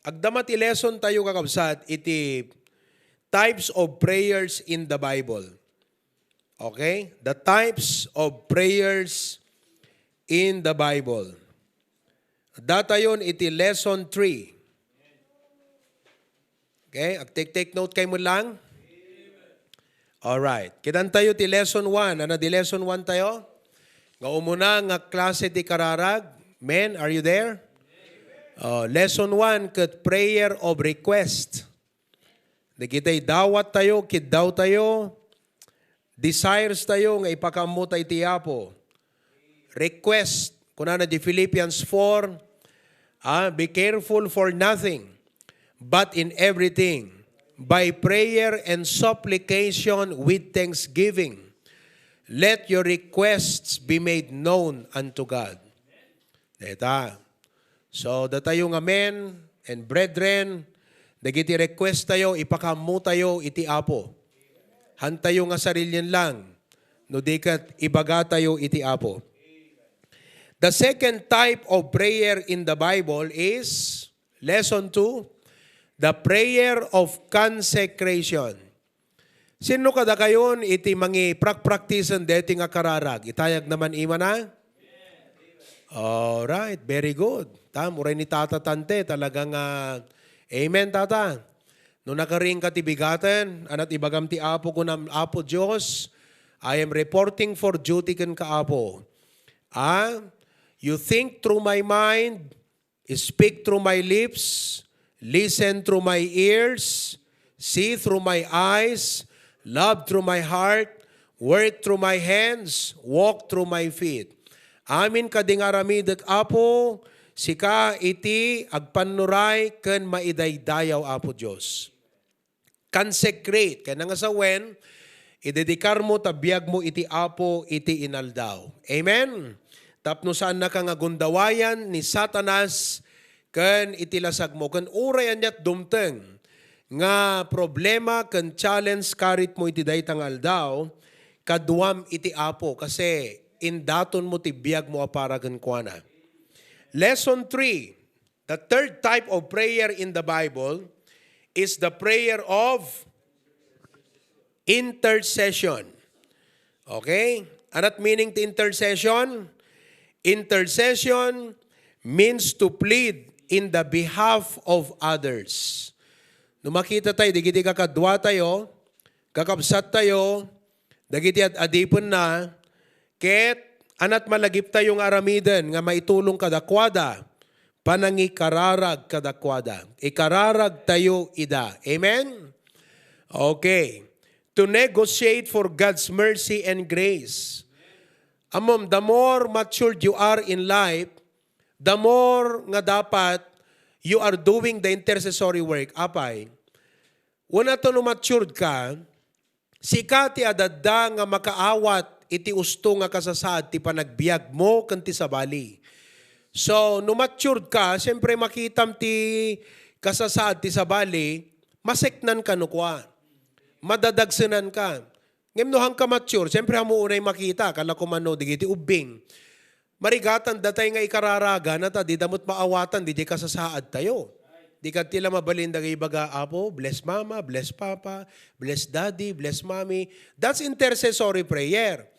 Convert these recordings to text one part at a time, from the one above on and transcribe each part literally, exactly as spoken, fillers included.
Agdama ti lesson tayo, kakabsat, iti types of prayers in the Bible. Okay? The types of prayers in the Bible. Datayon iti lesson three. Okay? Ag-take, take note kayo mo lang. Alright. Kitan tayo ti lesson one. Ano di lesson one tayo? Nga umuna nga klase ti kararag. Men, are you there? Oh, lesson one, ket prayer of request. Dagitay dawat tayo, kiddaw tayo, desires tayo nga ipakaammo ta iti Apo. Request, kunana di Philippians four, ah, "Be careful for nothing, but in everything, by prayer and supplication with thanksgiving, let your requests be made known unto God." Deta. So, datayo nga men and brethren, dagiti request tayo, ipakaammo tayo iti Apo. Hantayo nga sarilien lang, no di ket ibaga tayo iti Apo. The second type of prayer in the Bible is, lesson two, the prayer of consecration. Sino kadakayon iti mangiprakpraktisen deti nga kararag? Itayag naman imana? Alright, very good. Tam, uray ni Tata Tante, talagang, ah, amen, Tata. No nakaring ka ti bigaten, anat ibagam ti Apo, kunam, "Apo Dios, I am reporting for duty ken ka, Apo." Ah, you think through my mind, speak through my lips, listen through my ears, see through my eyes, love through my heart, work through my hands, walk through my feet. Amin kadi nga aramidek, Apo, sika iti agpannuray ken maidaydayaw, Apo Dios. Consecrate, ken nga sawen, idedikar mo ta biag mo iti Apo iti inaldaw. Amen? Tapno saannaka nga gundawayan ni Satanas ken iti lasag mo. Ken uray aniat dumteng nga problema ken challenge karit mo iti dayta nga aldaw, kaduam iti Apo, kasi indaton mo ti biag mo a para kenkuana. Lesson three, the third type of prayer in the Bible is the prayer of intercession. Okay? Anat meaning ti intercession? Intercession means to plead in the behalf of others. No makita tayo, digiti kakadua tayo, kakabsat tayo, dagiti ad-adipenna, ket anat malagip tayo nga aramiden nga maitulong kadakuada, panangikararag kadakuada. Ikararag tayo ida. Amen? Okay. To negotiate for God's mercy and grace. Ammom, the more matured you are in life, the more nga dapat you are doing the intercessory work. Apay, wen ato no matured ka, sika ti adda nga makaawat iti usto nga kasasaad ti panagbiag mo ken ti sabali. So, no matured ka, siyempre makitam ti kasasaad ti sabali, maseknan ka no kua. Madadagsenan ka. Ngem no hangka mature, siyempre, ammo unay makita, kala ko man no, digiti ubbing. Marigatan datay nga ikararaga na ta, di da met maawatan, di, di kasasaad tayo. Di ka ti la mabalin dagiti ibaga, "Apo, bless mama, bless papa, bless daddy, bless mommy." That's intercessory prayer.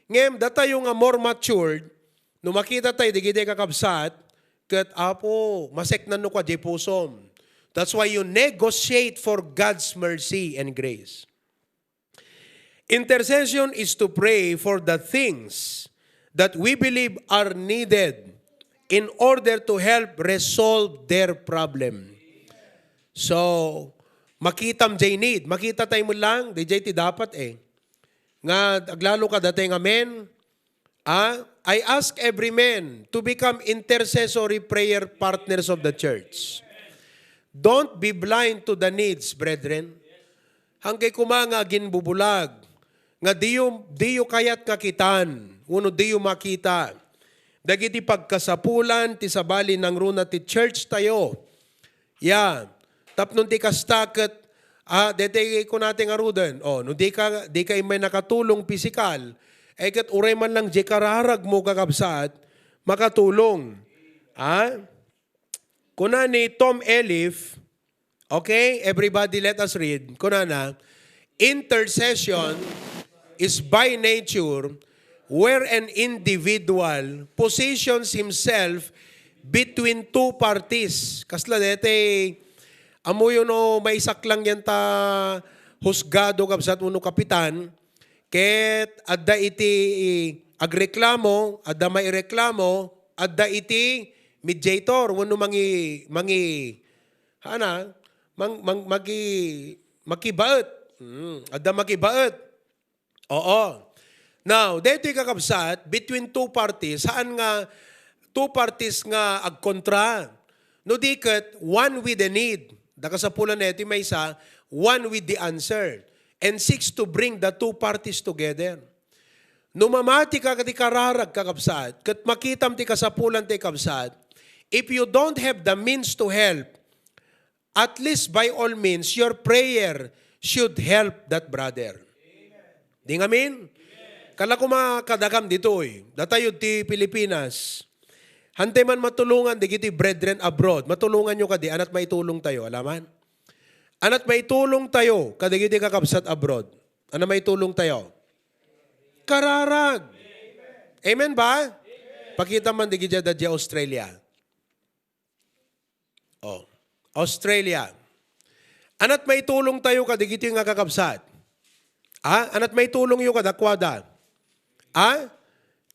Ngem, datayo nga more matured, no makita tayo, digiti kakabsat, ket, "Apo, maseknan no kua di pusom." That's why you negotiate for God's mercy and grace. Intercession is to pray for the things that we believe are needed in order to help resolve their problem. So, makitam jay need. Makita tayo mo lang, di jay ti dapat eh. Nga, aglalo ka datay nga men, Ah, I ask every man to become intercessory prayer partners of the church. Don't be blind to the needs, brethren. Hangkay kuma nga aginbubulag, nga diyo, diyo kayat nga kitan, wenno diyo makita. Dagiti pagkasapulan ti sabali nangruna ti church tayo. Ya, tapno ti kasta ket, ah, daytoy kunata ngaruden. Oh, no di ka, di ka immay nakatulong pisikal, ay ket uray man lang di kararag mo, kakabsat, makatulong. Ha? Kuna ni Tom Elliff, okay, everybody, let us read. Kuna na, "Intercession is by nature where an individual positions himself between two parties." Kasla dete, amuyo no maisaklang yan ta husgado, kabsat, wenno kapitan, ket adda iti agreklamo, adda maireklamo, adda iti mediator, wenno mangi-, mangi-, hana, mang-, mang-, magi-, makibaet. Mm, adda makibaet. Oo. Now, daytoy, kakabsat, between two parties, saan nga two parties nga agkontra. No di ket, one with the need. Da kasapulan na iti maysa, one with the answer. And seeks to bring the two parties together. No mamati ka ti kararag, kakabsat, ket makitam ti kasapulan ti kabsat, if you don't have the means to help, at least by all means, your prayer should help that brother. Di nga amin? Kala ko makadagam ditoy. Datayo ti Pilipinas. Hantay man matulongan digiti brethren abroad. Matulongan nyo kadi, anat maitulong tayo, alaman? Anat maitulong tayo kadigiti kakabsat abroad. Ano maitulong tayo? Kararag. Amen ba? Pakita man digiti dadya Australia. Oh, Australia. Anat maitulong tayo kadigiti nga kakabsat? Ah, anat maitulong yo kadakwada? Ah,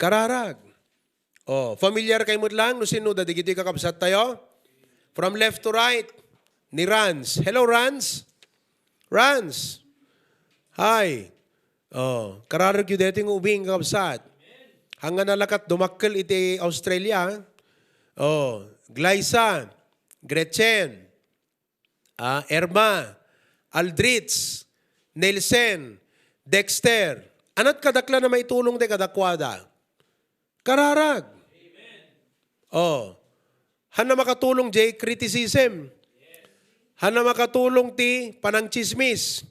kararag. Oh, familiar kayo met lang no sino da digiti kakabsat tayo? From left to right, ni Rans. Hello, Rans. Rans. Hi. Oh, kararag yu deti nga ubing, kakabsat. Hangga nalakat dumakkel iti Australia. Oh, Glyza, Gretchen, ah, Erma, Aldrich, Nelson, Dexter. Anat kadakla na maitulong ti kadakwada? Kararag. Oh. Hana makatulong jay criticism. Hana makatulong ti panangchismis.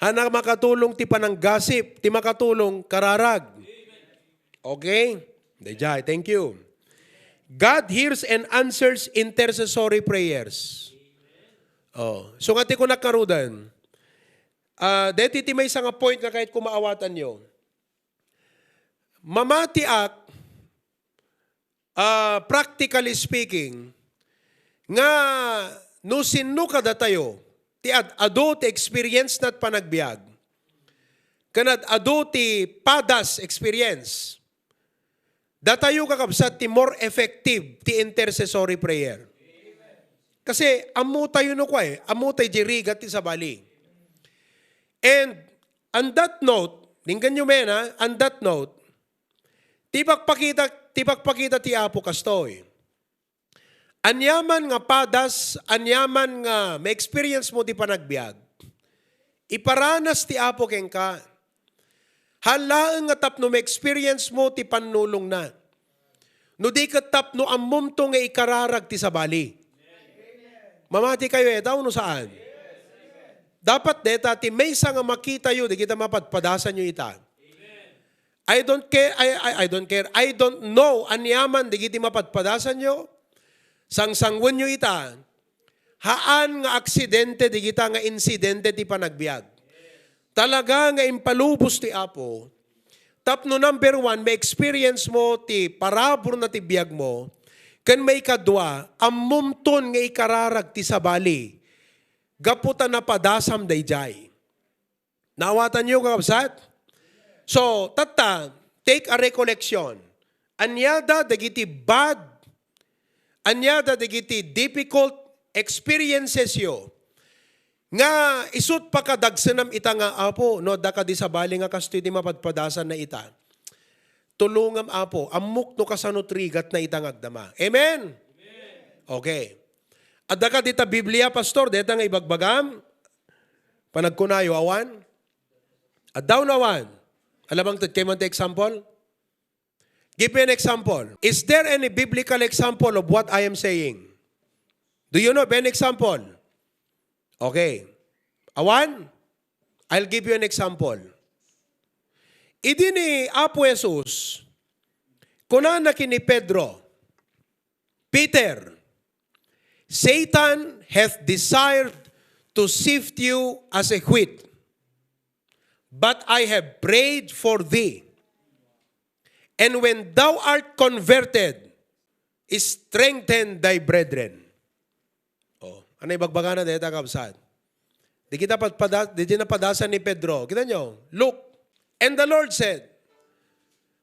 Hana makatulong ti pananggasip. Ti makatulong, kararag. Okay? Dayjay, thank you. God hears and answers intercessory prayers. Oh. So, nga ti kunak karudan, ah, deti ti maysa nga point nga kahit kumaawatanyo. Mamatiak, ah, practically speaking, nga no sinno kadatayo ti ad-, adu ti experience na ti panagbiag, ken ad-adu ti padas experience, datayo, kakabsat, ti more effective ti intercessory prayer. Kasi ammo tayo no kua, eh, ammo tayo di rigat ti sabali. And on that note, dinggan nyo men, ha? On that note, ti pagpakita, ti pagpakita ti Apo kastoy. Aniaman nga padas, aniaman nga ma-experience mo ti panagbiag, iparanas ti Apo kenka. Haan laeng nga tapno ma-experience mo ti pannulongna. No di ket tapno ammomto nga ikararag ti sabali. Mamati kayo ita, no saan? Dapat deta ti maysa nga makitayo, di kita mapadpadasanyo ita. I don't care, I, I, I don't care. I don't know aniaman digiti mapadpadasanyo, sangsangwenyo ita, haan nga aksidente digita nga insidente ti panagbiag. Talaga nga impalubos ti Apo, tapno number one, ma-experience mo ti parabur na ti biag mo, ken maikadua, ammomton nga ikararag ti sabali, gapu ta napadasam dayjay. Naawatanyo, kakabsat? So, tatta, take a recollection. Aniada dagiti bad, aniada dagiti difficult experiences yo nga isut pakadagsenam ita nga, "Apo, no adda kadi sabali nga kastoy ti mapadpadasanna ita, tulongam, Apo, ammok no kasano ti rigatna ita nga agdama." Amen? Okay. Adda kadi ta Biblia, Pastor, deta nga ibagbagam? Panagkunayo, awan? Adda wenno awan? Alamang ted kay man ti example? Give me an example. Is there any biblical example of what I am saying? Do you know of any example? Okay. Awan? I'll give you an example. Idi ni Apo Jesus, kunana ken ni Pedro, "Peter, Satan hath desired to sift you as a wheat, but I have prayed for thee. And when thou art converted, strengthen thy brethren. Oh, ano ibagbagana dayta, kabsat? Di kita padpada-, di na padasa ni Pedro. Kita nyo? Look. And the Lord said,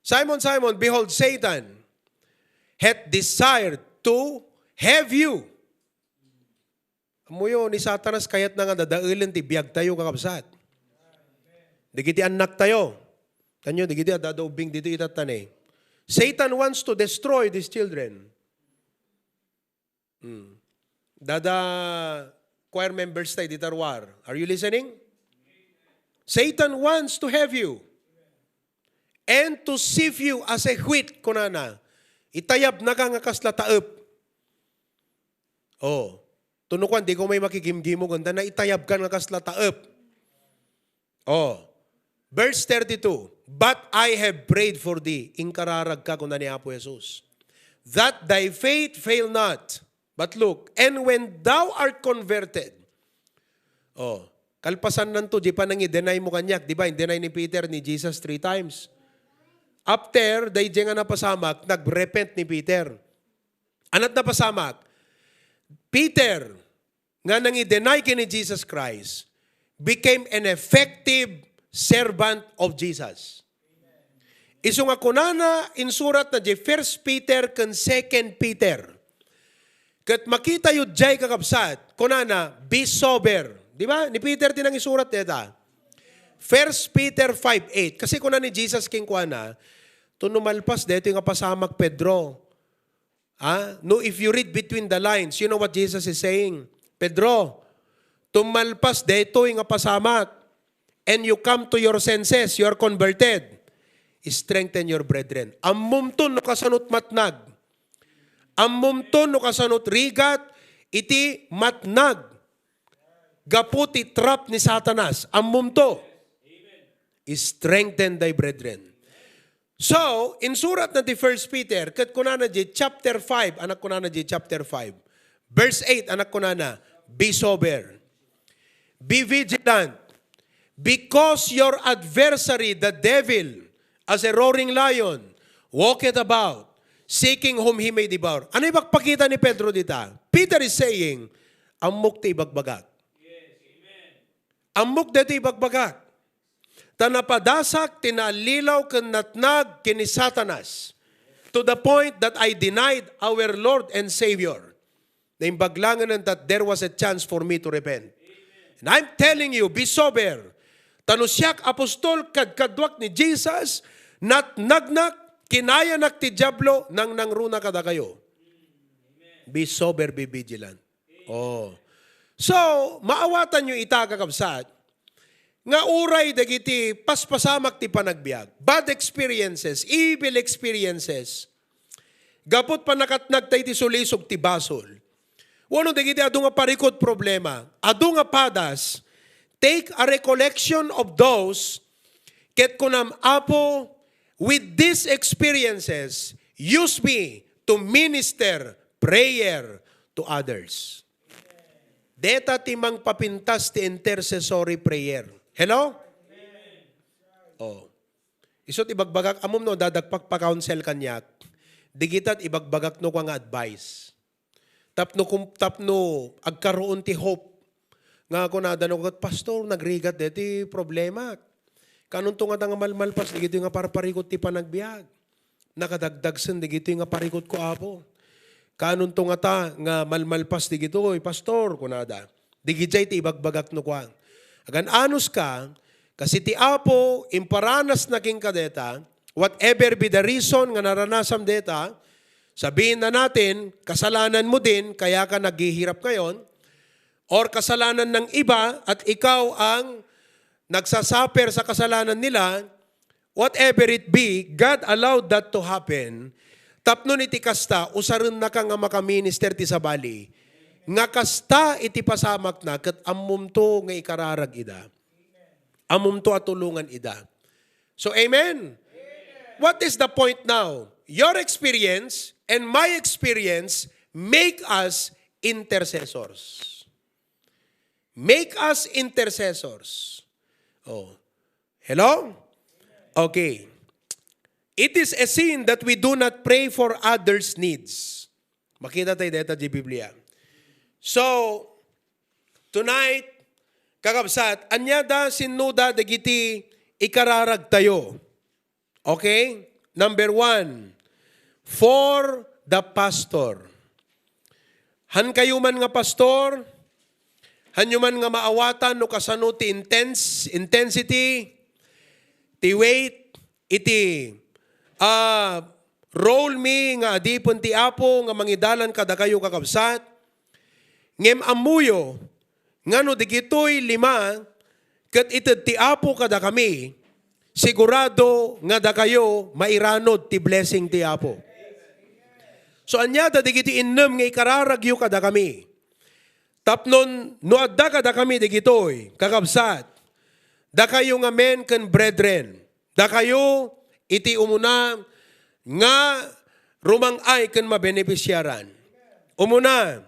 "Simon, Simon, behold, Satan hath desired to have you." Ammoyo, ni Satanas kayatna nga dadaelen ti biag tayo, kakabsat. Dagiti annak tayo. Tanyo, dagiti adda ubing dito itattan eh. Satan wants to destroy these children. Hmm. Dada choir members tayo, dita ruar. Are you listening? Satan wants to have you and to sift you as a wheat, kunana. Itayabnaka nga kasla taep. Oh. Tunukuan, di ko may makigimgimog, anda na itayabka nga kasla taep. Oh. Verse thirty-two, "But I have prayed for thee," inkararagka, kuna ni Apo Jesus, "that thy faith fail not. But look, and when thou art converted," oh, kalpasannanto, di pa nang i-deny mo kaniak, di ba? In-deny ni Peter ni Jesus three times. After, daydi nga napasamak, nagrepent ni Peter. Anat napasamak? Peter, nga nangi-deny ken ni Jesus Christ, became an effective servant of Jesus. Isu nga kunana, insurat na di First Peter ken Second Peter. Ket makita yu diay, kakabsat, kunana, "Be sober." Di ba? Ni Peter ti nangisurat deta. First Peter five eight. Kasi kuna ni Jesus kenkuana, "Tuno malpas daytoy nga pasamak, Pedro." Ah, no, if you read between the lines, you know what Jesus is saying? "Pedro, tumalpas daytoy nga pasamak, and you come to your senses, you are converted, strengthen your brethren." Ammomto no kasanot matnag. Ammomto no kasanot rigat iti matnag gapu ti trap ni Satanas. Ammomto. "Strengthen thy brethren." So, insurat na ti First Peter, ket kunana di chapter five, anak, kunana di chapter five, verse eight, anak, kunana, "Be sober, be vigilant, because your adversary, the devil, as a roaring lion, walketh about, seeking whom he may devour." Ano ipakpakita ni Pedro dita? Peter is saying, "Ammok ti ibagbagak. Ammok daytoy ibagbagak. Ta napadasak ti naallilaw ken natnag ken ni Satanas, to the point that I denied our Lord and Savior." Naimbag laengen that there was a chance for me to repent. And I'm telling you, be sober. Ta no siak, apostol, kadkaduak ni Jesus, natnagnak, kinayanak ti Diablo, nangnangruna kadakayo. Be sober, be vigilant. Oh. So, maawatanyo ita, kakabsat, nga uray dagiti paspasamak ti panagbiag, bad experiences, evil experiences, gapu ti pannakatnagta iti sulisog ti basol, wenno dagiti adu nga parikut, problema, adu nga padas, take a recollection of those, ket kunam, "Apo, with these experiences, use me to minister prayer to others." Deta ti mangpapintas ti intercessory prayer. Hello? Oh. Isu ti ibagbagak, ammom no, dadagpak pa-counsel kaniak. Digitat ibagbagak no kua nga advice. Tapno kum-, tapno agkaroon ti hope. Nga kunada no ket, "Pastor, nagrigat deti problema. Kanunto ngata nga malmalpas dagitoy nga parparikut ti panagbiag? Nakadagdagsen dagitoy nga parikutko, Apo. Kanunto ngata nga malmalpas dagitoy, Pastor?" kunada. Digidiay ti ibagbagak no kua. Agan-anuska, kasi ti Apo, imparanasna kenka deta, whatever be the reason nga naranasam deta, sabihin na natin, kasalanan mo din, kaya ka naghihirap ngayon, or kasalanan ng iba at ikaw ang nagsasuffer sa kasalanan nila, whatever it be, God allowed that to happen. Tapno iti kasta, usarennaka nga makaminister ti sabali, nga kasta iti pasamakna, ket ammomto nga ikararag ida. Ammomto a tulongan ida. So, amen? What is the point now? Your experience and my experience make us intercessors. Make us intercessors. Oh. Hello? Okay. It is a sin that we do not pray for others' needs. Makita tayo deta di Biblia. So, tonight, kakabsat, ania da sinnuda dagiti ikararag tayo? Okay? Number one, for the pastor. Han kayo man nga pastor, hanyo man nga maawatan no kasano ti intense, intensity, ti weight, iti, ah, role mi nga adipen ti Apo nga mangidalan kadakayo, kakabsat. Ngem ammoyo nga no digitoy lima ket ited ti Apo kadakami, sigurado nga dakayo mairanod ti blessing ti Apo. So, ania da digiti innem nga ikararagyo kadakami? Tapnon no adda kadakami digitoy, kakabsat, dakayo ngamin ken brethren, dakayo iti umuna nga rumang-ay ken mabenepisiaran. Umuna,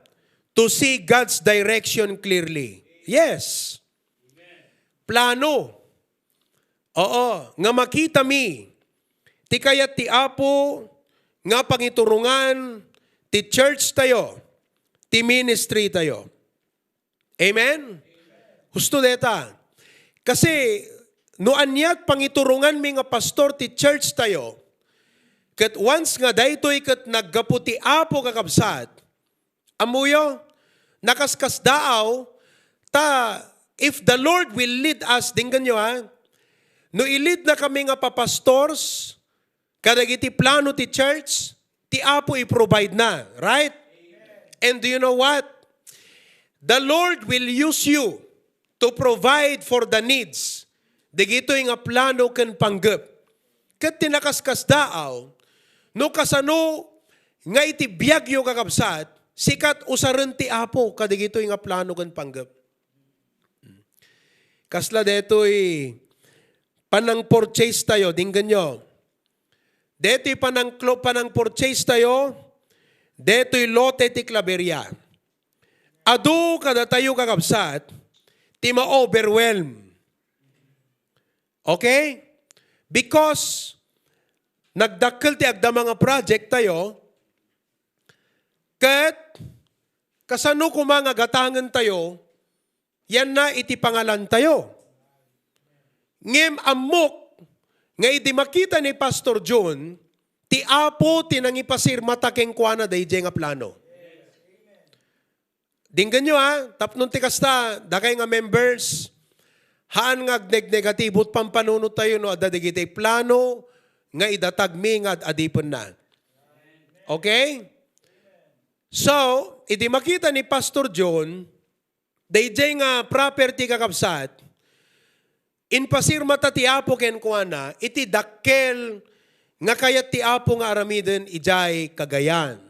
to see God's direction clearly. Yes. Plano. Oo, nga makitami ti kayat ti Apo nga pangiturongan ti church tayo, ti ministry tayo. Amen? Husto deta. Kasi, no aniat pangituronganmi nga pastor ti church tayo, ket once nga daytoy ket naggapu ti Apo, kakabsat, ammoyo, nakaskasdaaw, ta if the Lord will lead us, dinggenyo ha, no i-lead na kami nga papastors, kadagiti plano ti church, ti Apo i-provide na, right? And do you know what? The Lord will use you to provide for the needs dagitoy nga plano ken panggep. Ket ti nakaskasdaaw, no kasano nga iti biagyo, kakabsat, sika ti usaren ti Apo kadagitoy nga plano ken panggep. Kasla detoy panang-purchase tayo, dinggenyo. Detoy panangklo-, panang-purchase tayo, detoy lote ti Claveria. Adu kadatayo, kakabsat, ti ma-overwhelm. Okay? Because nagdakkel ti agdama nga project tayo, ket kasano koma nga gatangen tayo, yan na iti pangalan tayo. Ngem ammok nga idi makita ni Pastor John, ti Apo ti nangipasirmata kenkuana daydiay nga plano. Dinggenyo, ha, tapno ti kasta, dakay nga members, haan nga agnegnegatibo ti pampanunot tayo no adda dagiti plano nga idatagmi nga ad-adipenna. Okay? So, idi makita ni Pastor John, daydiay nga property, kakabsat, impasirmata ti Apo kenkuana iti dakkel nga kayat ti Apo nga aramiden idiay Cagayan.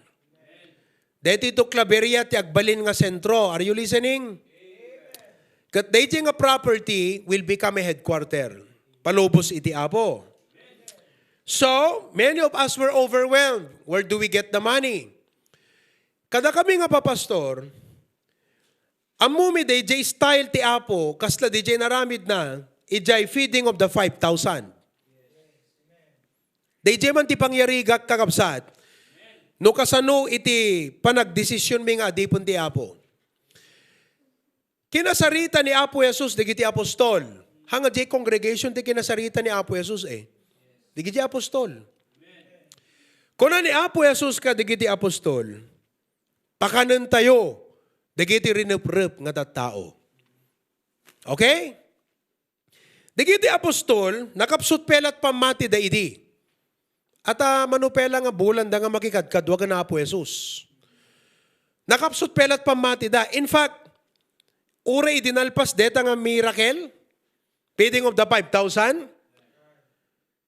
Daytoy to Claveria ti agbalin nga sentro. Are you listening? Ket daydiay nga property will become a headquarter. Palubos iti Apo. So, many of us were overwhelmed. Where do we get the money? Kadakami nga papastor, ammomi daydiay style ti Apo, kasla daydiay naramidna, idiay feeding of the five thousand. Daydiay man ti pangyarigak, kakabsat, no kasano iti panagdesisyonmi nga adipen ti Apo. Kinasarita ni Apo Jesus dagiti apostol. Haan nga diay congregation ti kinasarita ni Apo Jesus, eh. Dagiti apostol. Kuna ni Apo Jesus kadagiti apostol, "Pakanentayo dagiti rineprep nga tattao." Okay? Dagiti apostol, nakapsut pay la ti pammatida idi. Ata mano pay la nga bulanda nga makikadkadua ken Apo Jesus. Nakapsut pay la ti pammatida. In fact, uray idi nalpas deta nga miracle, feeding of the five thousand,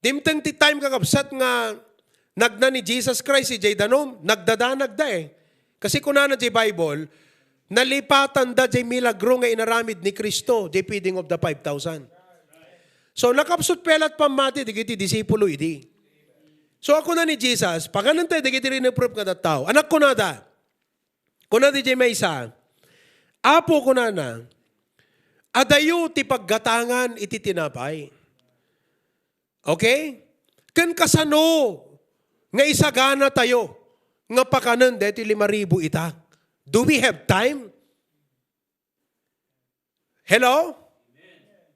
dimteng ti time, kakabsat, nga nagna ni Jesus Christ idiay danum, nagdadanagda, eh. Kasi kunana diay Bible, nalipatanda diay milagro nga inaramid ni Cristo, diay feeding of the five thousand. So, nakapsut pay la ti pammati dagiti disipulo idi. So, kuna ni Jesus, "Pakanentayo dagiti rineprep nga tattao." Ania kunada? Kuna diay maysa, "Apo," kunana, "adayo ti paggatangan iti tinapay." Okay? Ken kasano nga isagana tayo nga pakanen deti lima ribu ita? Do we have time? Hello?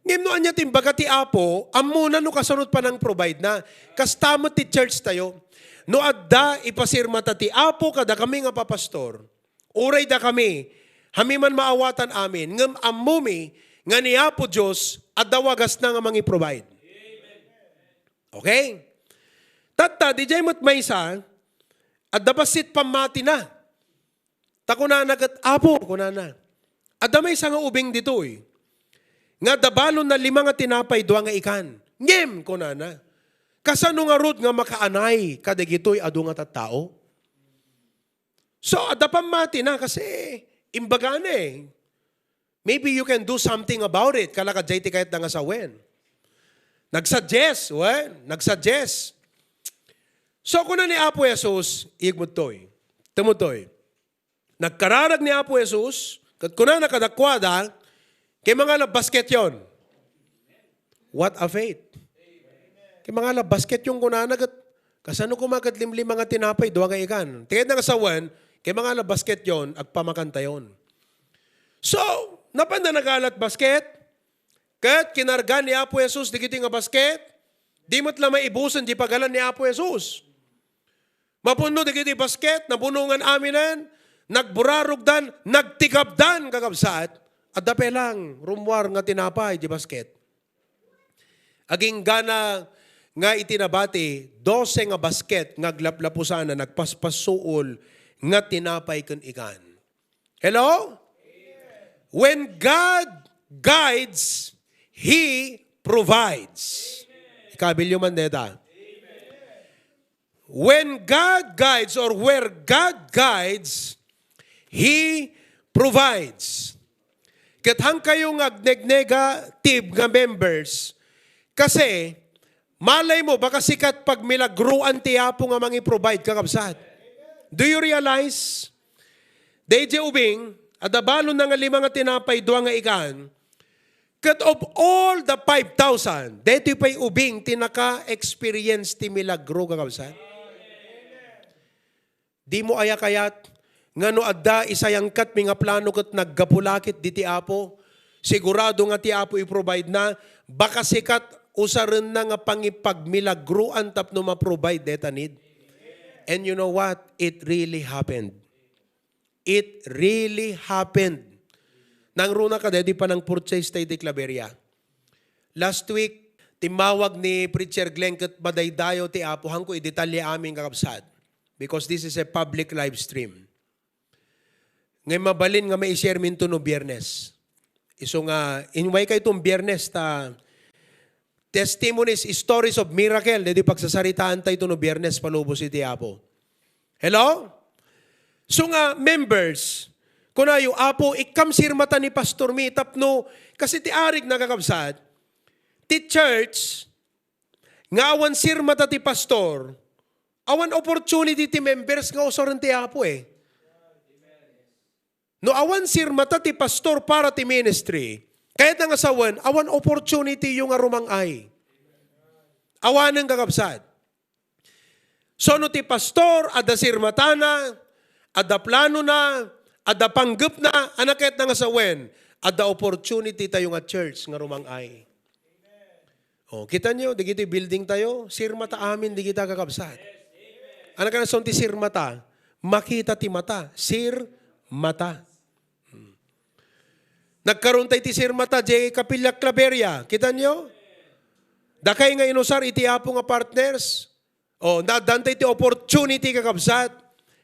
Ngem no ania ti imbaga ti Apo, ammona no kasano ti panang-provide na. Kasta met ti church tayo. No adda ipasirmata ti Apo kadakami nga papastor, uray dakami, hami man maawatan amin, ngem ammomi nga ni Apo Dios adda wagasna nga mangi-provide. Okay? Tatta, diay met maysa, adda bassit pammatina. Ta kunana ket, "Apo," kunana, "adda maysa nga ubing ditoy, nga adda balonna lima nga tinapay, dua nga ikan. Ngem," kunana, "kasano ngarud nga makaanay kadagitoy adu nga tattao?" So, adda pammatina kasi imbagana eh. Maybe you can do something about it. Kalakad jay ti kayatda nga sawen. Nagsuggest, well, nagsuggest. So, kuna ni Apo Jesus, iyegmudtoy. Tumudtoy. Nagkararag ni Apo Jesus, ket kunana kadakuada, "Kay mangala basket yon." What a faith! Kay mangala basket yon kunana, ket kasano koma ket limlima nga tinapay, dua nga ikan? Ti kayatna nga sawen, kay mangala basket yon, agpamakantayon. So, napanda nagalat basket, ket kinargan ni Apo Jesus digiti nga basket, di met la maibusen di pagalan ni Apo Jesus. Mapunno dagiti basket, nabunongan aminen, nagburarogdan, nagtikabdan, kakabsat. Adda pay lang rummuar nga tinapay di basket. Aginggana nga iti nabati, dose nga basket nga aglaplapusana nagpaspasuol nga tinapay ken ikan. Hello? When God guides, He provides. Ikabilyo man deta. When God guides or where God guides, He provides. Ket haankayo nga agnegnegative nga members, kasi malay mo, baka sika ti pagmilagroan ti Apo nga mangi-provide, kakabsat. Do you realize? Dayjay ubing, adda balonna nga lima nga tinapay, dua nga ikan, ket of all the five thousand, daytoy pay ubing ti naka-experience ti milagro, kakabsat. Dimo aya kayat nga no adda isayangkatmi nga plano ket naggapu la ket diti Apo, sigurado nga ti Apo i-provide na, baka sika ti usarenna nga pangipagmilagroan tapno ma-provide deta need. And you know what? It really happened. It really happened. Nangruna kadi daydi panang-purchase tayo di Claveria. Last week, timmawag ni Preacher Glenn ket madaydayaw ti Apo, haanko idetalye amin, kakabsat. Because this is a public live stream. Ngay mabalin nga mai-share minto no Biyernes. Isu nga, inway kayto Biyernes ta testimonies, stories of miracle, daydi pagsasaritaan tayo no Biyernes palubos iti Apo. Hello? So nga, members, kunayo, "Apo, ikkam sirmata ni pastor mi," tapno, kasi ti arig nakakabsat, ti church, nga awan sirmata ti pastor, awan opportunity ti members nga usaren ti Apo eh. No awan sirmata ti pastor para ti ministry, kayatna nga sawen, awan opportunity yo nga rumang-ay. Awanen, kakabsat. So, no ti pastor, adda sirmatana, adda planona, adda panggepna, ania kayatna nga sawen, adda opportunity tayo nga church nga rumang-ay. Oh, kita nyo, dagiti building tayo, sirmata amin dagita, kakabsat. Ania kanayon ti sirmata? Makita ti mata, sirmata. Hmm. Nagkaroon tayo ti sirmata, di Kapilya Claveria. Kita nyo? Dakay nga inusar iti Apo nga partners. Oh, naaddan tayo ti opportunity, kakabsat,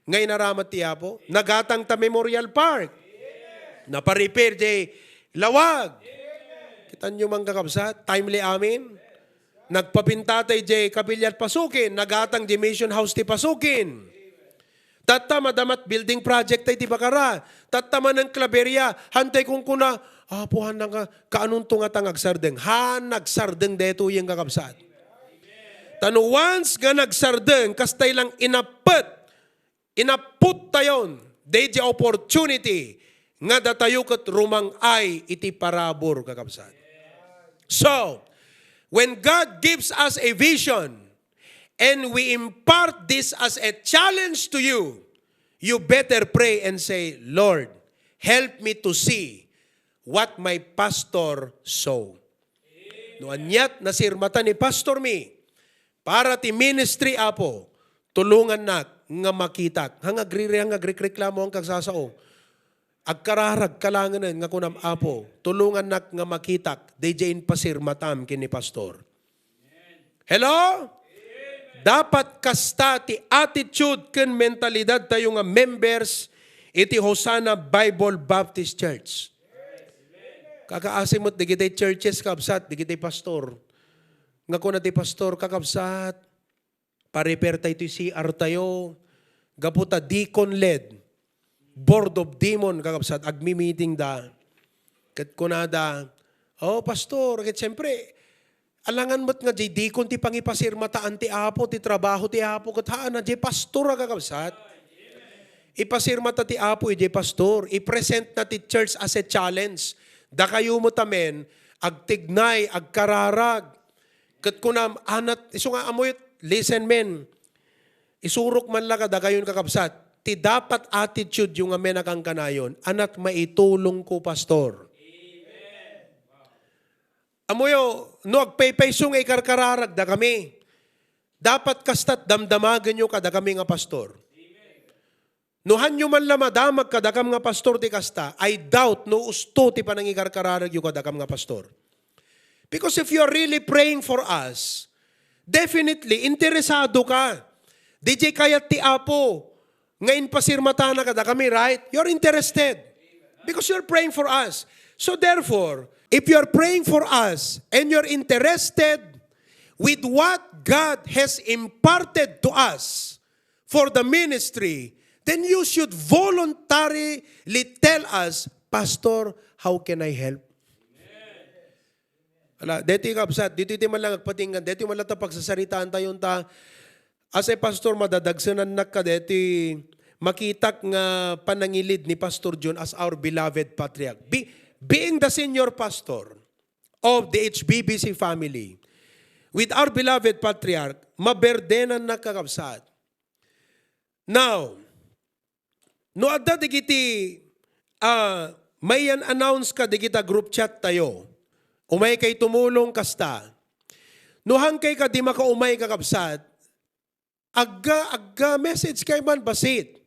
nga inaramat ti Apo. Nagatang ta Memorial Park. Napa-repair jay lawag. Kitan nyo man, kakabsat, timely amin. Nagpapinta tayo jay Kapilya Pasukin, nagatang jay Mission House ti Pasukin. Tatta, madama ti building project tayo ti Bacara. Tatta, manen Claveria, haantay kunkuna, "Apo, haanna nga, kaanonto nga ta nga agsardeng?" Haan, agsardeng daytoyen, kakabsat. Ta no once nga nagsardeng, kastay lang inappet, inappot tayon, Daydi opportunity nga datayo ket rumang-ay iti parabur, kakabsat. So, when God gives us a vision and we impart this as a challenge to you, you better pray and say, "Lord, help me to see what my pastor saw." No aniat nasirmata ni pastor mi para ti ministry, Apo, tulongannak nga makitak. Hang agriri, hang agrekreklamo, hang kagsasao. Agkararag ka laengen nga kunam, "Apo, tulongannak nga makitak daydiay impasirmatam ken ni pastor." Hello? Dapat kasta ti attitude ken mentalidad tayo nga members iti Hosanna Bible Baptist Church. Kakaasi met dagiti churches, kabsat, dagiti pastor. Nga kuna ti pastor, "Kakabsat, pa-repair tayo ti C R tayo." Gapu ta deacon-led, board of deacon, kakabsat, agmi-meeting da. Ket kunada, "Oh, pastor," ket siyempre, alangan met nga diay deacon ti pangipasirmataan ti Apo, ti trabaho ti Apo, ket haan a diay pastor a, kakabsat. Ipasirmata ti Apo idiay pastor, i-present na ti church as a challenge. Dakayo met amin, agtignay, agkararag. Ket kunam, anat, isu nga amuyot, listen men. Isurok man la kadakayon, kakabsat, ti dapat attitude yo nga menakan kanayon, "Anat maitulong ko, pastor." Amoyo, no agpaypayso nga ikarkararag dakami, dapat kastat damdamagenyo kadakami nga pastor. No hanyo man la madamag kadakam nga pastor ti kasta, I doubt no usto ti panangikarkararagyo kadakam nga pastor. Because if you are really praying for us, definitely, interesado ka. Diay kayat ti Apo nga impasirmatana kadakami, right? You're interested because you're praying for us. So therefore, if you're praying for us and you're interested with what God has imparted to us for the ministry, then you should voluntarily tell us, "Pastor, how can I help?" Ala, deti kabsat, deti ti man lang agpatinggan, deti man lang ta pagsasaritaan tayo ta, as a pastor, madadagsenannak ka deti makitak nga panangilid ni Pastor John as our beloved patriarch. Be-, being the senior pastor of the H B B C family, with our beloved patriarch, maberdenannak, kakabsat. Now, no adda dagiti, ah, mayan-announce ka dagita group chat tayo, umay kay tumulong kasta. No hangkay ka di makaumay, kakabsat, agga, agga message kay man basit.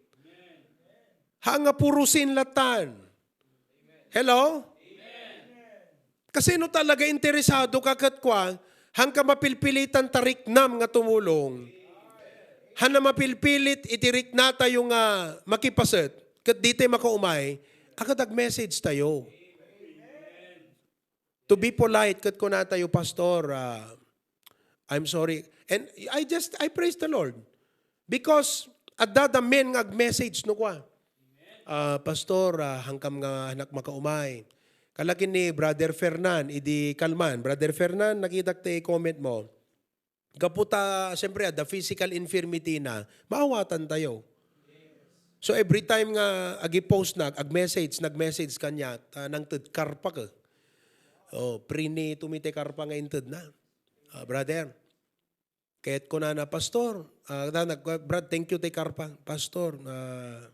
Ha nga purusin latan. Hello? Kasi no talaga interesado ka ket kua, hangka mapilpilitan ta riknam nga tumulong. Hana mapilpilit iti rikna tayo nga makipaset, ket di tayo makaumay, agad ag-message tayo. To be polite, ket kuna tayo, "Pastor, ah, I'm sorry." And I just, I praise the Lord. Because adda da men nga ag-message no kua, "Ah, Pastor, ah, hangkam nga anak makaumay." Kalakin ni Brother Fernan, idi kalman, "Brother Fernan, nakitak ti comment mo." Gapu ta, siyempre, adda physical infirmity na, maawatan tayo. So, every time nga agi-post na, ag-message, nag-message kanya, ta nangted karpa ka. Oh, prini tumite karpa nga inted na. Ah, brother, kayat ko na na, "Pastor," ah, ta nag-, "Brad, thank you, te karpa." "Pastor, ah,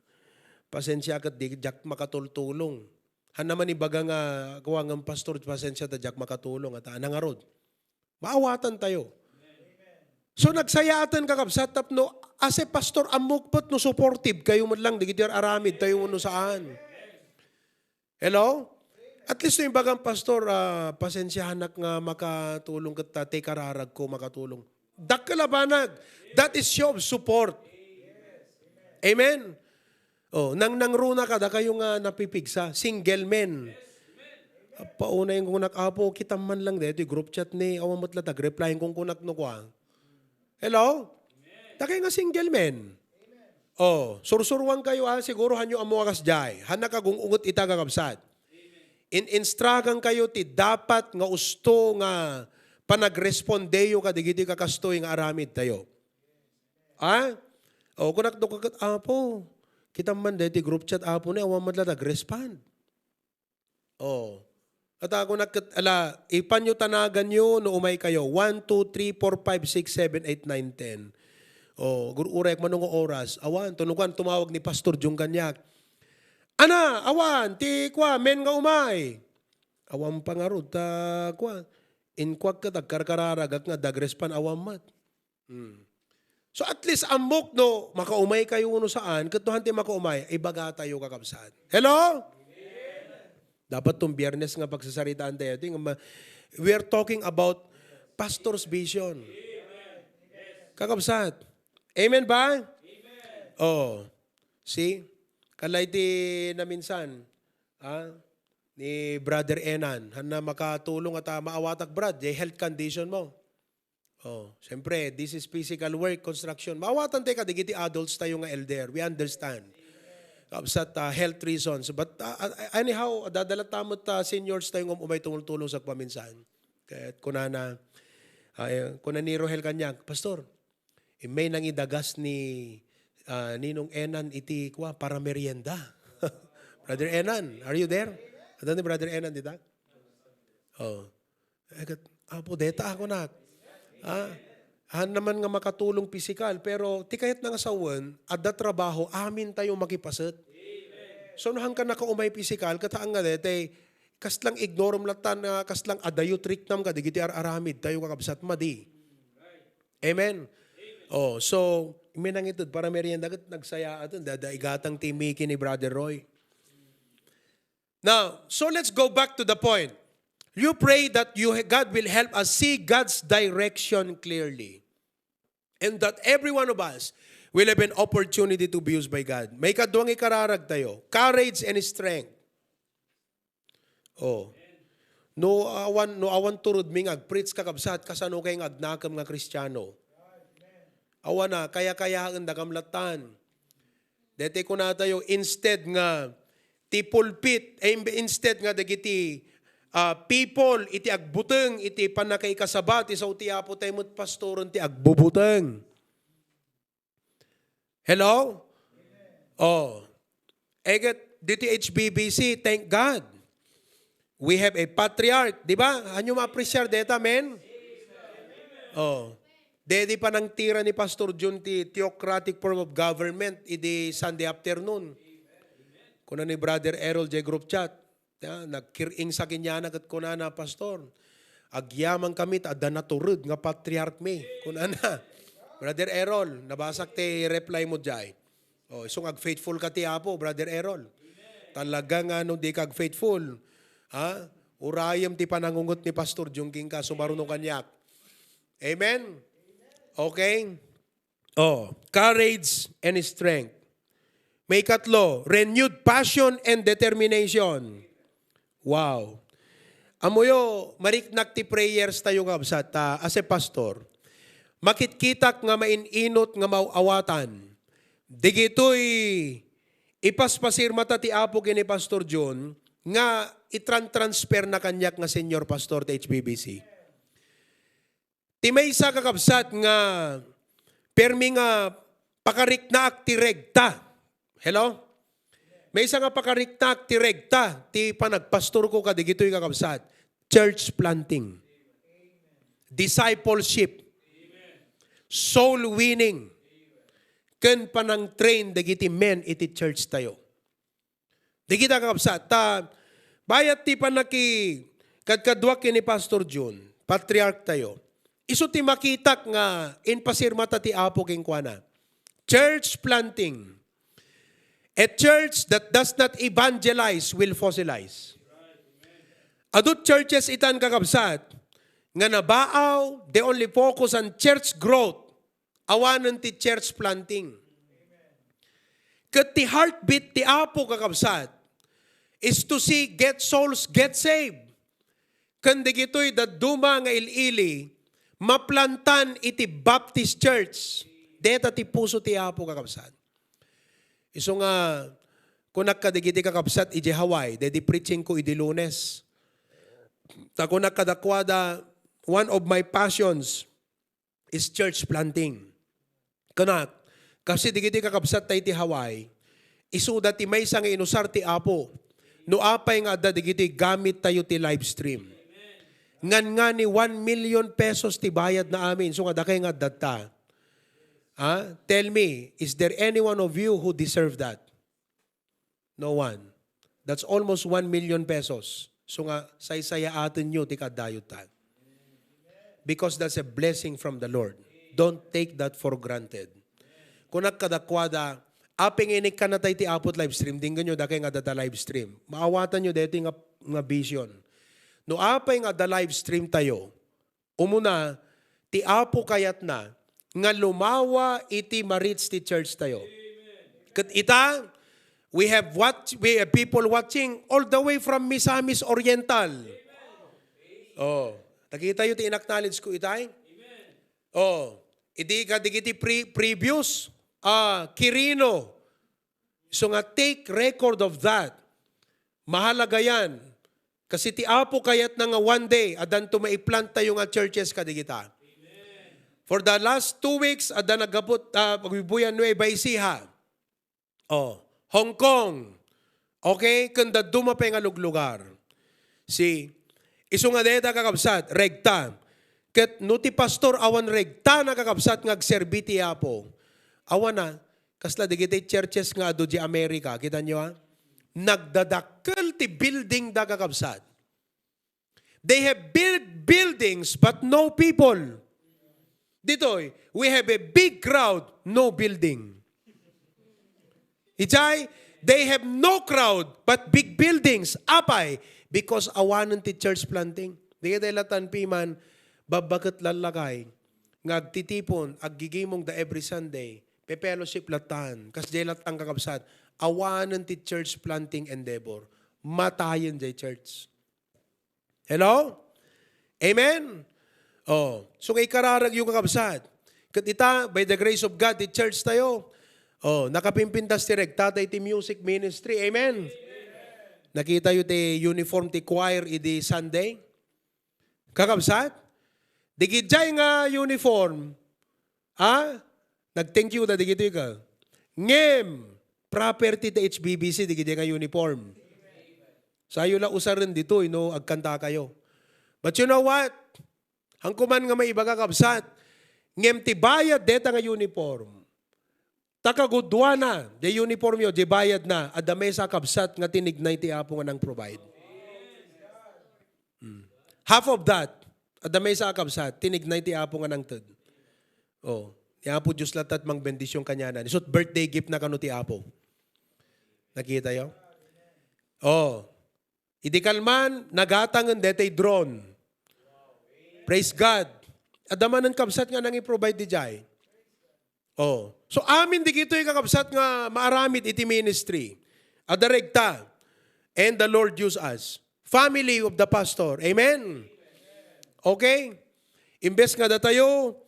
pasensya ket di, diak makatultulong." Han naman ibaga nga, "Kuwangan, Pastor, pasensya ta diak makatulong." At, ah, nangarod. Maawatan tayo. So, nagsayaaten, kakabsat, tapno, as a pastor, ammok met no supportive kayo met lang, dagiti aramid tayo no saan. Hello? At least, no, imbagan, "Pastor, ah, pasensyahanak nga makatulong ket ta, ti kararag ko makatulong." Dakkel a banag. That is show of support. Amen? Oh, nang, nangruna kadakayo nga napipigsa, single men. Paunay kunak, "Apo, kitam man lang daytoy group chat ni, awan met la tag-reply," kunkunak no kua. Hello? Dakay nga single men. Oh, sursuruan kayo, ah, siguro hanyo ammo a kasdiay. Hannak agung-unget ita, kakabsat. In-instrakan kayo ti dapat nga usto nga panagrespondeyo kadagiti kakastoy nga aramid tayo. Ha? O, kunak no kakat, "Apo, Kitam man daytoy group chat, Apo, ni awan met la nag-respond. Oh. At ako nakit-, ala, ipanyo tanaganyo no umay kayo. One, two, three, four, five, six, seven, eight, nine, ten. Oh, gur-, urek mano nga oras. Awan, tunugan, tumawag ni Pastor Jung kaniak. Ana, awan, ti kwa, men nga umay. Awan pa ngarud, ta, kwa, inkuak ket agkarkararagak nga dagrespond, awan met. Hmm. So at least ammok no makaumay kayo no saan, ket no han ti makaumay, ibaga tayo, kakabsat. Hello? Dapat tong Biyernes nga pagsasaritaan tayo, ti nga ma-, we are talking about pastor's vision. Kakabsat. Amen ba? Oh. See? Kalay ti naminsan, ah, ni Brother Enan, han na makatulong at, ah, maawatak, Brad, jay health condition mo. Oh, siyempre, this is physical work, construction. Maawatan tayo kadigiti adults tayo nga elder. We understand. Kabsat, ah, health reasons. But, ah, ah, anyhow, dadala ta met, ah, seniors tayo nga umay tumultulong sa paminsan. Kaya kunana, ah, eh, kuna ni Rohel kaniak, "Pastor, immay nangidagas ni, ah, Ninong Enan iti, kwa, para merienda." Brother Enan, are you there? Ada ni Brother Enan dita? Oh. Eh, ket, "Apo, deta ako nak." Ah, han naman nga makatulong pisikal, pero ti kayat na nga sawen, adda trabaho, amin tayo makipaset. So, no han ka nakaumay pisikal, ket haan nga deta, kaslang ignorum latta na, kaslang adayo triknam kadigiti ar-aramid tayo, kakabsat, madi. Amen? Oh, so, minangited para merienda, ket nagsayaat, dada igatang ti Mickey ni Brother Roy. Now, so let's go back to the point. You pray that you, God will help us see God's direction clearly. And that every one of us will have an opportunity to be used by God. Maikadua nga ikararag tayo, courage and strength. Oh. No awan, no awan turod mi nga agpreach, kakabsat, kasano kay nga agnakem nga Kristiano? Awan na, kaya-kayaen da kam latan. Deti kunatayo, instead nga ti pulpit, eh, imbe-, instead nga dagiti, ah, people iti agbuteng iti pannakaikasaba ti sao ti Apo, tay met pastoren ti agbubuteng. Hello? Oh. Eget, diti H B B C, thank God. We have a patriarch, di ba? Hanyo ma-appreciate deta, men? Oh. Dedi panangtira ni Pastor Jun ti theocratic form of government idi Sunday afternoon. Kuna ni Brother Errol jay group chat, ya, nagkiring sa kaniana ket kunana, "Pastor, agyaman kami ta adda natured nga patriarch mi," kunana. Brother Errol, nabasak ti reply mo jay. Oh, isu nga ag-faithful ka ti Apo, Brother Errol. Talaga nga no di ka ag-faithful, ha? Urayem ti panangungot ni Pastor Jungking ka, sumaruno kaniak. Amen? Okay? Oh, courage and strength. May katlo, renewed passion and determination. Wow. Amoyo, mariknak ti prayers tayo, kabsat, ta, as a pastor, makitkitak nga maininot nga maaw-awatan. Digitoy ipaspasirmata ti Apo ken ni Pastor John nga itran-transfer na kaniak nga senior pastor ti H B B C. Ti maysa, kakabsat, nga permi nga pakariknaak ti regta. Hello? Maysa nga pakariknaak ti regta ti panagpastorko kadigitoy, kakabsat. Church planting. Discipleship. Soul winning. Ken panang-train dagiti men iti church tayo. Di kita, kakabsat, ta bayat ti pannakikadkaduak ken ni Pastor Jun, patriarch tayo. Isu ti makitak nga impasirmata ti Apo kenkuana. Church planting. A church that does not evangelize will fossilize. Adu churches itan, kakabsat, nga nabaaw, they only focus on church growth. Awanen ti church planting. Ket ti heartbeat ti Apo, kakabsat, is to see get souls get saved. Ken dagitoy dadduma nga il-ili, maplantan iti Baptist Church. Deta ti puso ti Apo, kakabsat. Isu nga, kunak kadagiti kakabsat iti Hawaii, dedi preaching ko idi Lunes. Ta kunak kadakuada, one of my passions is church planting. Kunak, kasi digiti kakabsat tayo ti Hawaii, Isuda ti maysa nga inusar ti Apo. No apay nga adda dagiti gamit tayo ti live stream. Ngan nga ni one million pesos ti bayad na amin. So nga dakay nga adda ta. Ah, tell me, is there any one of you who deserve that? No one. That's almost one million pesos. So nga, saysayaaten nyo ti kadayot ta. Because that's a blessing from the Lord. Don't take that for granted. Kunak kadakwada, apay nga inikkan na tayo ti Apo live stream, dinggan nyo dakay nga adda live stream. Maawatan nyo deti nga, nga vision. No apay nga adda live stream tayo, umuna, ti Apo kayatna nga lumawa iti ma-reach ti church tayo. Ket ita, we have what we have people watching all the way from Misamis Oriental. Oh, nakita yu ti in-acknowledge ko itay? Oh, idi ka digiti pre- previous ah Quirino. So nga, take record of that. Mahalaga yan. Kasi ti Apo kayatna nga one day, addanto maiplant tayo nga churches kadigita. For the last two weeks, adda naggapu, ah, pagbibuyan Nueva Ecija. Oh, Hong Kong. Okay? Ken dadduma pay nga luglugar. See? Isu nga dayta, kakabsat, regta. Ket no ti pastor awan regta na, kakabsat, nga agserbi ti Apo, awan na, kasla digiti churches nga adu di America, kita nyo, ha? Nagdadakkel ti building da, kakabsat. They have big buildings but no people. Ditoy, we have a big crowd, no building. Ijay, they have no crowd but big buildings. Apay? Because awanen ti church planting. Di kita ilatan piman, babbaket lallakay, nga agtitipon, aggigimong da every Sunday, pe-fellowship latan, kas jay latan kakabsat, awanen ti church planting endeavor. Matayen jay church. Hello? Amen? Oh, so nga ikararag yu, kakabsat. Ket ita, by the grace of God, ti church tayo, oh, nakapimpintas ti regta tay ti music ministry. Amen? Nakita yu ti uniform ti choir idi Sunday? Kakabsat? Digijay nga uniform, ah, nag-thank you da digitoy ka. Ngem, property ti H B B C, digijay nga uniform. Sayo la usaren ditoy, no, agkanta kayo. But you know what? Hanko man nga maibaga, kabsat, ngem ti bayad deta nga uniform, ta kaguduana, di uniform yo, di bayad na, adda maysa, kabsat, nga tinignay ti Apo nga nang-provide. Hmm. Half of that, adda maysa, kabsat, tinignay ti Apo nga nangted. Oh, ni Apo Dios latta ti mangbendision kaniana. Isut' birthday gift na kano ti Apo. Nakita yo? Oh. Idi kalman, nagatangen detay drone. Praise God. Adda manen, kabsat, nga nangi-provide dijay. Oh. So, amin digitoy, kakabsat, nga maaramid iti ministry. Adda regta. And the Lord use us. Family of the pastor. Amen? Okay? Imbes nga datayo,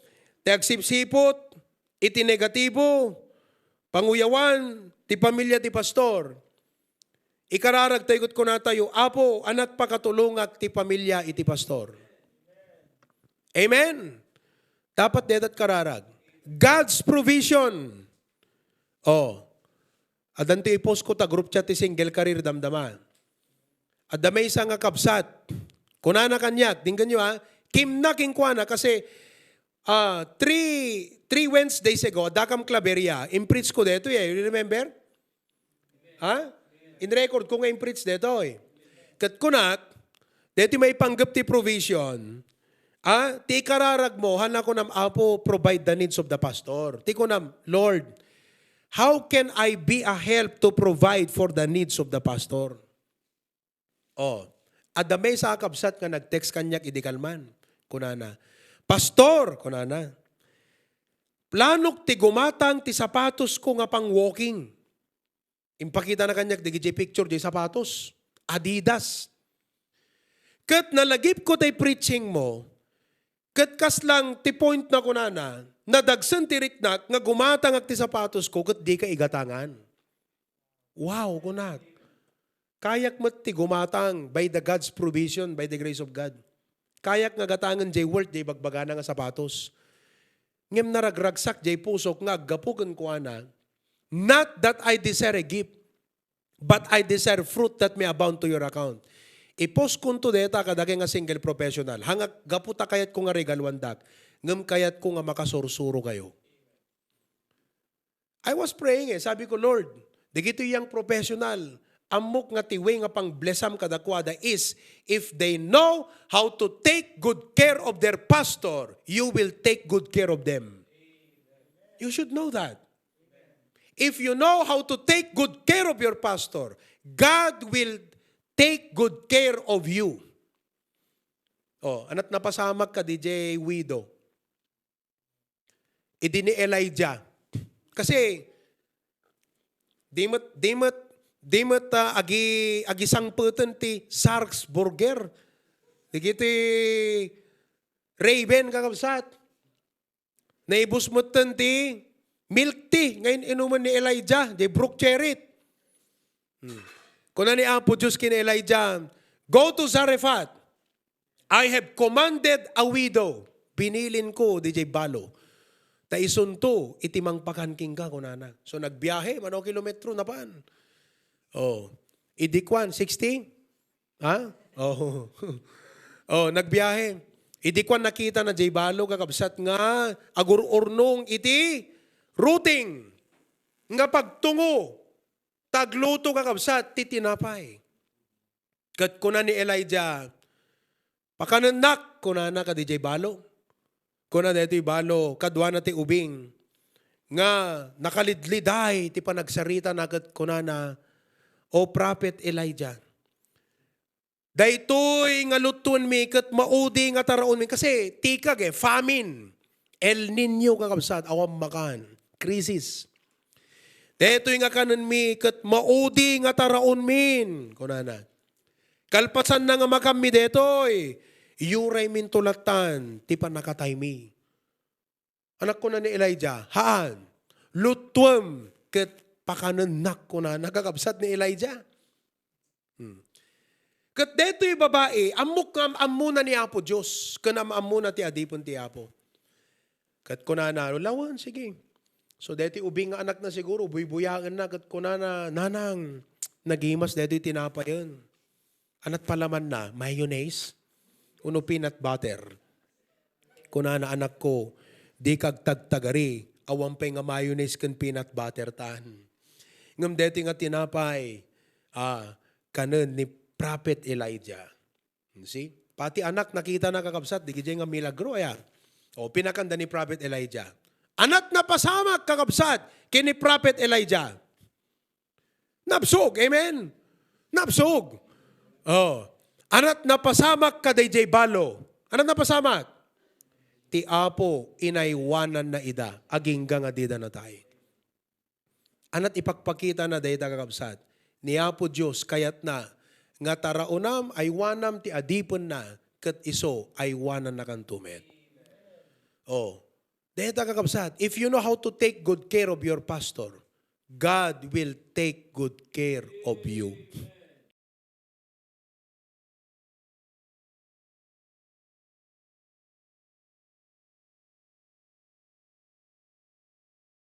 ti agsipsipot, iti negatibo, panguyawan ti pamilia ti pastor. Ikararag tayo ket kunatayo, "Apo, anak, pakatulongak ti pamilia iti pastor." Amen? Dapat detat kararag. God's provision. Oh. Addanto i-post ko ta group chat ti single career damdama. Adda maysa nga kabsat. Kunana kaniak, dinggan nyo ha, kimna kenkuana kasi, ah, three, three Wednesdays ago, adda kam Claveria, in-preach ko detoy eh. You remember? Ha? In-record ko nga in-preach detoy. Ket kunak, deti maipanggep ti provision, ah, ti ikararag mo, haan kunam, "Apo, provide the needs of the pastor." Ti kunam, "Lord, how can I be a help to provide for the needs of the pastor?" Oh, adda maysa a kabsat nga nag-text kaniak idi kalman. Kunana, "Pastor," kunana, "planok ti gumatang ti sapatos ko nga pang-walking." Impakita na kaniak dagiti picture di sapatos. Adidas. Ket nalagipko tay preaching mo, ket kasla ti point na kunana, nadagsen ti riknak nga gumatangak ti sapatos ko ket dika igatangan. Wow, kunak. Kayak met ti gumatang by the God's provision, by the grace of God. Kayak nga gatangen jay worth jay bagbagana nga sapatos. Ngem naragragsak jay pusok nga aggapu kenkuana, Not that I desire a gift, but I desire fruit that may abound to your account. Ipuskonto dayta kadagiti nga single professional. Hangak gapu ta kayatko nga regaluandak, ngem kayatko nga makasursuro kayo. I was praying eh. Sabi ko, "Lord, dagitoy young professional, ammok nga ti way nga pangblessam kadakuada is, if they know how to take good care of their pastor, you will take good care of them." You should know that. If you know how to take good care of your pastor, God will take good care of you. Oh, ana't napasamak ka, D J Wido? Idi ni Elijah. Kasi, di met, di met, di met, ah, agi, agisangpeten ti Zark's Burger. Dagiti raven, kakabsat. Naibus metten ti milk tea nga in-inumen ni Elijah, di Brook Cherith. Hmm. Kuna ni Apo Dios ken Elijah, "Go to Zarephath. I have commanded a widow." Binilinko, D J balo. "Ta isunto iti mangpakan kenka," kunana. So, nagbiahe, mano kilometro napan. Oh. Idi kuan, sixty? Ha? Oh. Oh, nagbiahe. Idi kuan, nakitana diay balo, kakabsat, nga agur-urnong iti ruteng nga pagtungo, ta agluto, kakabsat, ti tinapay. Ket kuna ni Elijah, "Pakanennak," kunana kadi diay balo. Kuna daytoy balo, kaduana ti ubing nga nakalidliday ti panagsaritana ket kunana, "O Prophet Elijah, daytoy nga luttuenmi ket maudi nga taraonmi," kasi tikag eh, famine, El Niño, kakabsat, awan makan, crisis. "Daytoy nga kanenmi ket maudi nga taraonmin," kunana. "Kalpasanna nga makanmi daytoy, iyurayminto lattan ti pannakataymi." Anak, kuna ni Elijah, "Haan, luttuem ket pakanennak," kunana, kakabsat, ni Elijah. Hmm. Ket daytoy babai, ammok nga am-ammona ni Apo Dios, ken am-ammona ti adipen ti Apo. Ket kunana, "Lawen, sige." So, daytoy ubing nga anakna siguro, buybuyaenna, ket kunana, "Nanang, nagimas daytoy tinapayen." Ana't palamanna? Mayonnaise? Uno peanut butter? Kunana, "Anakko, dika agtagtagari, awan pay nga mayonnaise ken peanut butter tan." Ngem daytoy nga tinapay, ah, kanen ni Prophet Elijah. You see? Pati anak, nakitana, kakabsat, di gidi nga milagro, aya. O, pinakanda ni Prophet Elijah. Ana't napasamak, kakabsat, ken ni Prophet Elijah. Nabsog, amen? Nabsog. Oh. Ana't napasamak kadaydiay balo. Ana't napasamak? Ti Apo, inaywananna ida, agingga nga dida natay. Ana't ipakpakitana dayta, kakabsat? Ni Apo Dios, kayatna nga taraonam, aywanam ti adipenna, ket isu, aywanannakanto met. Oh. Dayta, kakabsat, if you know how to take good care of your pastor, God will take good care of you.